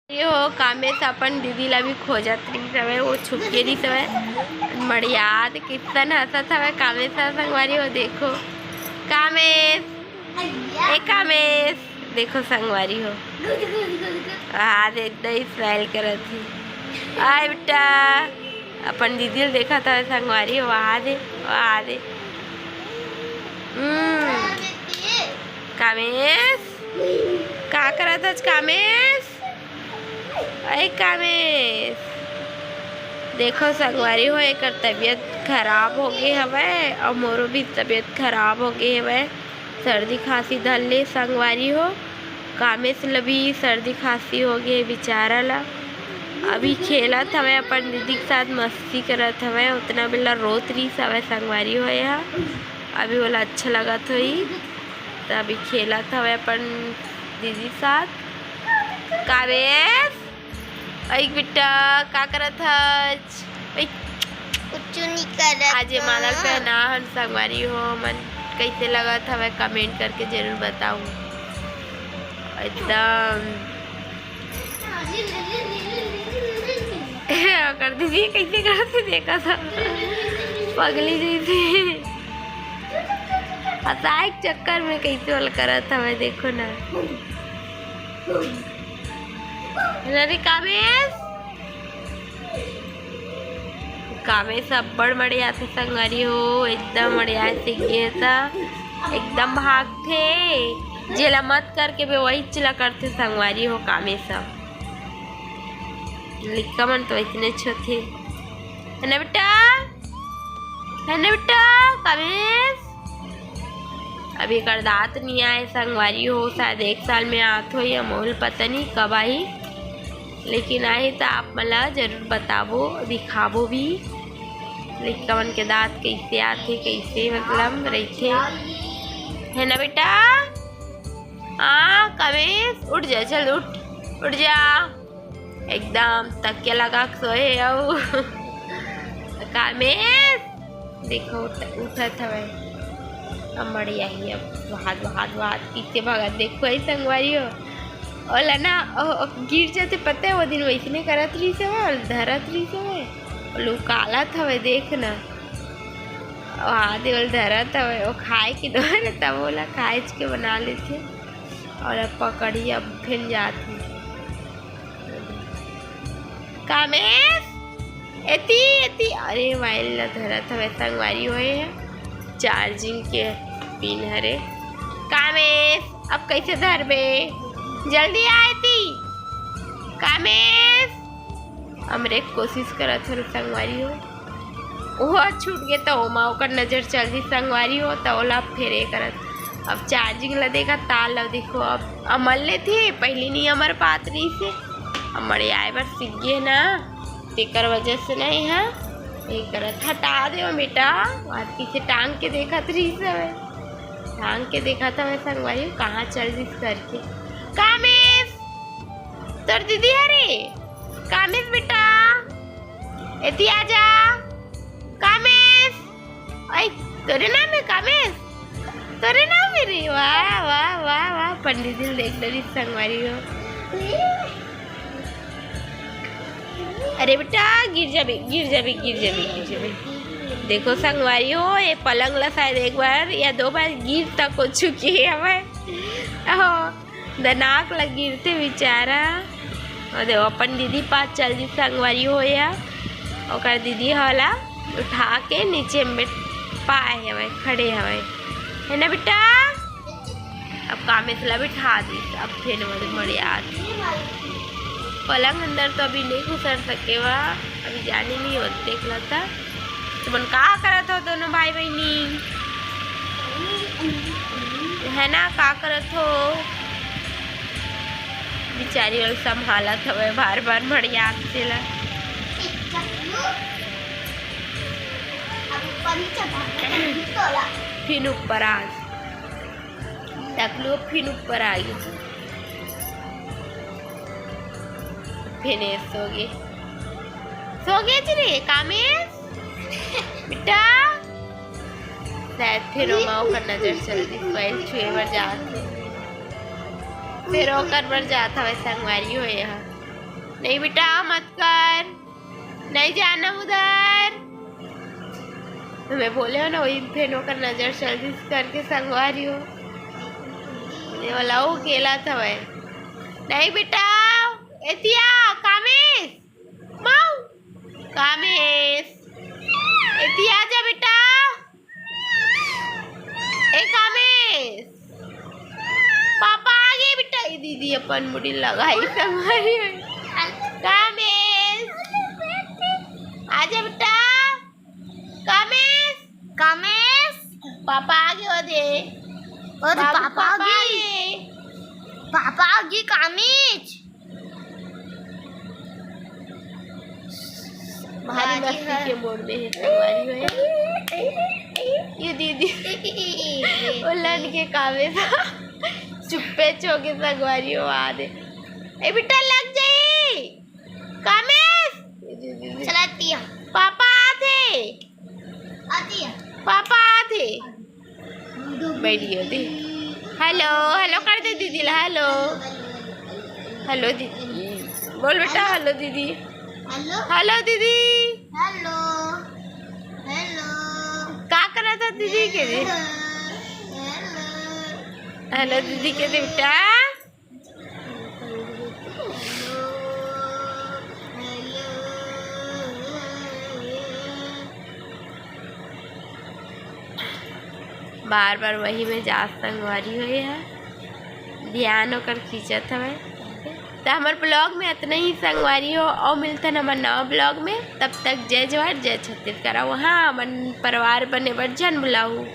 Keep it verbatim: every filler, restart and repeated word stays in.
ये हो कामेश अपन दीदी ला भी खोजत रहिस हवय, वो छुप गे रहिस हवय। मड़ियात कितन हंसत हवय कामेश ह संगवारी हो। देखो कामेश, ए कामेश, देखो संगवारी हो। आज एकदम स्माइल करत हे। आय बेटा, अपन दीदी ल देखत हवय संगवारी हो। आ दे, आ दे। हम्म। कामेश, का करत हस कामेश? अरे कामेश, देखो संगवारी हो, एकर तबीयत खराब हो गे हवय अउ मोरो भी तबीयत खराब हो गे हवय। सर्दी खांसी धर ले संगवारी हो। कामेश ल भी सर्दी खांसी हो गे बिचारा ल। अभी खेलत हवय अपन दीदी के साथ, मस्ती करत हवय। उतना बेला रोत रहिस हवय संगवारी हो। एहा अभी ओला अच्छा लगत होही, त अभी खेलत हवय अपन दीदी साथ। कामेश, अइक बेटा, का करत हच? अइक। कुछु नहीं करत आज ये माला ल हूँ। पहना हन संगवारी हो, मन कैसे लगत हवय, कमेंट करके जरूर बताओ। एकदम ओकर दीदी कैसे करत हे, देखा था, पगली जैसे। हंसाए के चक्कर में कैसे ओला करत हवय, देखो ना। अरे कामेश, कामेश अब्बड़ मड़ियाथे संगवारी हो, एकदम मड़ियाए सीख गे हे त एकदम भागथे। जेला मत करके बे, वही ला करथे संगवारी हो कामेश ह। लइका मन तो इतने होथे, है ना बेटा? है ना बेटा कामेश? अभी एकर दांत नहीं आए संगवारी हो, शायद एक साल में आत हो या मोल पता नहीं कब आही, लेकिन आही त आप मन ला जरूर बताबो, दिखाबो भी। लइका मन के दांत कैसे आथे, कैसे मतलब रहिथे, है ना बेटा? हाँ कामेश, उठ जा, चल उठ, उठ जा। एकदम तकिया लगा के सोए हे अउ कामेश देखो उठ-, उठत हवय। अब मड़ियाही अब वहाद, वहाद, वहाद पीछे भगत देखो, ए संगवारी हो। ओला ना, ओ, ओ, गिर जाथे, पता है, वो दिन वैसने करत रहिस हवय, ओला धरत रहिस हवय, ओला उकालत हवय, देख ना। वहाद ओला धरत हवय, वो खाए के डर हे, तब ओला खाएच के बना लेथे। अउ अब पकड़ही, अब फेन जात हे। कामेश, एती, एती। अरे, मोबाइल ला धरत हवय, संगवारी हो, ए ह चार्जिंग के पिन हरे। कामेश, अब कैसे धरबे? जल्दी आ एती। कामेश, हमरे कोशिश करत हन, संगवारी हो। ओह छूट गे, त ओमा ओकर नजर चल दिस, संगवारी हो, त ओला फेर ए करत। अब चार्जिंग ला देखा, तार ला देखो, अब अमर लेथे, पहिली नहीं अमर पात रहिस हे, अब मड़ियाए बर सीख गे ना, तेकर वजह से ना एहा ए करत। हटा दे ओ बेटा, आज पीछे टांग के देखत रहिस हवय, टांग के देखत हवय, संगवारी हो, कहाँ चल दिस करके। कामेश, तोर दीदी हरे, कामेश बेटा, एती आजा। कामेश, ओए, तोरे नाम हे कामेश? तोरे नाम हे रे? वाह, वाह, वाह, वाह, पंडित जी ल देख डरिस, संगवारी हो। अरे बेटा, गिर जाबे, गिर जाबे, गिर जाबे, गिर जाबे। देखो संगवारी हो, ये पलंग ला शायद एक बार या दो बार गिर तक हो चुके हवय। ओहो। दनाक ल गिरथे बिचारा। अउ देखो, अपन दीदी पास चल दिस संगवारी हो या, ओकर दीदी ह ओला उठा के नीचे में पाए हवय, खड़े हवय, है ना बेटा? अब कामेश ला बिठा दिस, अब फेन मड़-, मड़ियात। पलंग अंदर तो अभी नहीं घुसर सके वा, अभी जाने नहीं होत, देख ला था। तुमन का करत हो दोनों भाई बहिनी? है ना, का करत हो? बिचारी मन संभालत हवय बार-बार मड़ियात तेला। फिन ऊपर आ गे। टकलू फिन ऊपर आ गे। फिन ए सो गे। सो गे जी रे, कामेश? बेटा, शायद फिर ओमा ओकर नजर चल दिस, मोबाइल छुए बर जात हे, फिर ओकर बर जात हवय संगवारी हो। एहा नहीं बेटा, मत कर, नहीं जाना उधर। मैं बोले हो ना, वही फेन ओकर नजर चल दिस करके संगवारी हो। ये वाला वो केला था भाई। नहीं बेटा, एतिया, कामेश, माऊ, कामेश, एतिया आजा बेटा। ए कामेश, पापा आ गए बेटा। ये दीदी अपन मुड़ी लगाई संगवारी हो। कामेश, आजा बेटा। कामेश, कामेश, पापा आ गए। ओ दे, ओ दे, पापा, पापा आ गए। पापा आ गए, कामेश। भारी मस्ती के मोड़ में है संगवारी हो। ये दीदी वो लन के कावे था, चुप्पे चोके संगवारी हो आ दे। ए बेटा लग जाई कामेश। चलाती है। पापा आथे। आती है। पापा आथे। बैठ गयो दे। हेलो, हेलो कर दे दीदी ला, हेलो। हेलो दीदी। बोल बेटा, हेलो दीदी। हेलो। हेलो दीदी। हेलो। हेलो। का करत है दीदी के दे? हेलो। हेलो दीदी के दे बेटा। बार बार वही में जात संगवारी हो, ये है ध्यान ओकर खींचत हवय। त हमर ब्लॉग में अतना ही संगवारी हो, अउ मिलथन हमर नवा ब्लॉग में। तब तक जय जोहार, जय छत्तीसगढ़। अउ हाँ, हमन परिवार बने बर झन भुलाहू।